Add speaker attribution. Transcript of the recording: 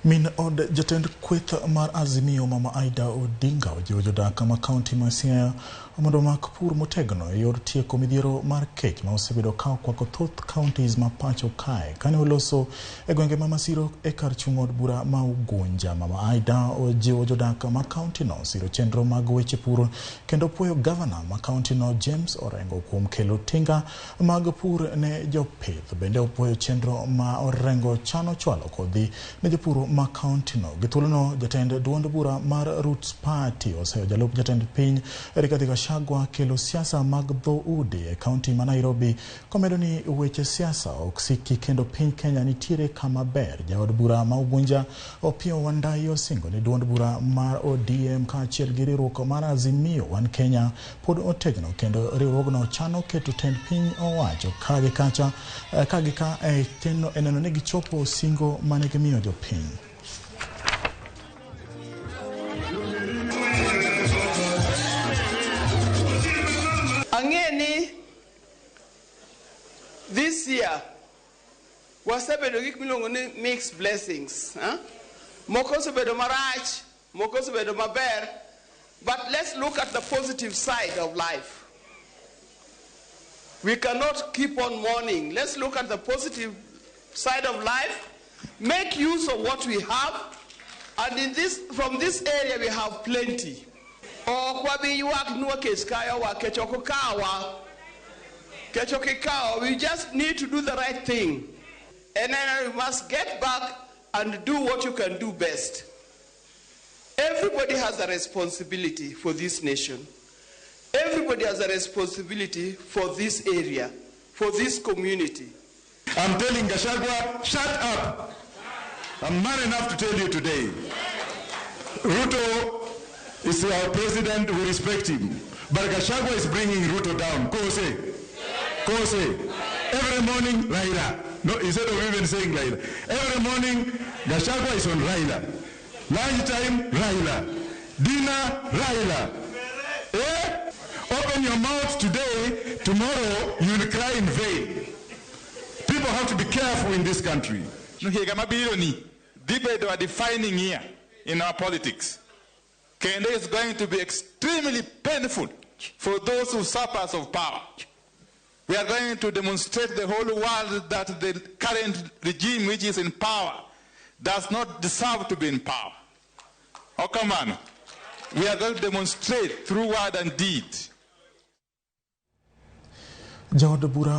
Speaker 1: Min od jatend kweth mar Azimio Mama Aida Odinga ojiwo jodak ma kaunti ma Siaya mondo omak pur motegno e yor tieko midhiero mar kech ma osebedo ka okwako thoth counties ma pacho kae. Kane oloso e gwenge ma Masiro e kar chung' od bura ma Ugunja, Mama Aida ojiwo jodak ma kaunti no siro chenro mag weche pur kendo puoyo gavana ma kaunti no James Orengo kuom kelo tinga mag pur ne jopith. Bende opuoyo chenro ma Orengo chano chwalo kodhi ne jopur ma kaunti no. Gi thuolono, jatend duond bura mar Roots Party oseyo jalup jatend piny Rigathi Gachagua kelo siasa mag dhoudi e kaunti ma Nairobi komedo ni weche siasa ok siki kendo piny Kenya nitiere kama ber. Jaod bura ma Ugunja Opiyo Wandayi osingo ni duond bura mar ODM kaachiel gi riwruok mar Azimio One Kenya pod otegno kendo riwruogno chano keto tend piny owacho ka gi kacha ka gi ka e e neno ni gichopo singo mane gimiyo jopiny.
Speaker 2: Ang'e ni this year wasebedo gik miluongo ni mixed blessings. Huh? Moko osebedo marach, moko osebedo maber, but let's look at the positive side of life. We cannot keep on mourning. Let's look at the positive side of life. Make use of what we have. And in this, from this area, we have plenty. Ok wabi ywak nwa kech kayowa, kech ok okawa. Kech ok ikawa. We just need to do the right thing. And then we must get back and do what you can do best. Everybody has a responsibility for this nation. Everybody has a responsibility for this area, for this community.
Speaker 3: I'm telling Gachagua, shut up. I'm man enough to tell you today. Ruto is our president, we respect him. But Gachagua is bringing Ruto down. Kose. Kose. Every morning, Raila. No, instead of even saying Raila. Every morning, Gachagua is on Raila. Lunchtime, Raila. Dinner, Raila. Eh? Open your mouth today, tomorrow you will cry in vain. People have to be careful in this country.
Speaker 4: Higa mabiro ni dhi bedo a defining year in our politics. Kendo is going to be extremely painful for those usurpers of power. We are going to demonstrate the whole world that the current regime which is in power does not deserve to be in power. Oh, come on. We are going to demonstrate through word and deed.
Speaker 1: Jaod bura